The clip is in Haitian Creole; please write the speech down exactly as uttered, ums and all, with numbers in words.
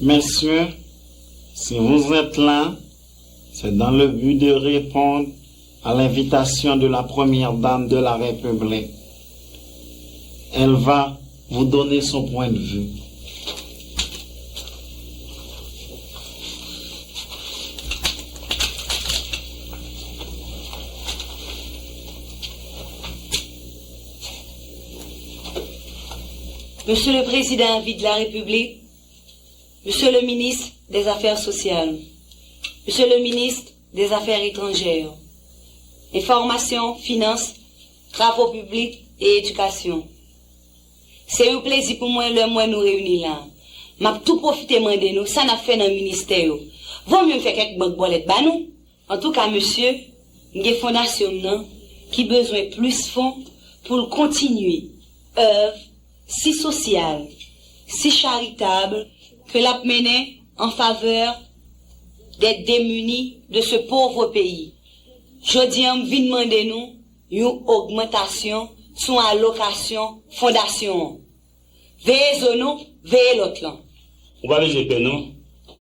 Messieurs, si vous êtes là, c'est dans le but de répondre à l'invitation de la Première Dame de la République. Elle va vous donner son point de vue. Monsieur le Président élu de la République, Monsieur le Ministre des Affaires sociales, Monsieur le Ministre des Affaires étrangères, Information, Finances, Travaux publics et Éducation. Se yon plezi pou mwen lè m wè nou reyini la. M ap tou pwofite mande nou sa n ap fè nan ministè yo. Vo mye m fè kèk bank bòlèt ba nou. Antouka, mesye, m gen fondasyon m nan ki bezwen plis fon pou l kontinye èv si sosyal, si charitab ke l ap mennen an favè des démunis de ce pauvre pays. Jodi a, m vin mande nou yon ogmantasyon sou alokasyon fondasyon an. Veye zo nou, veye lòt lan. Ou pa bezwen pè non.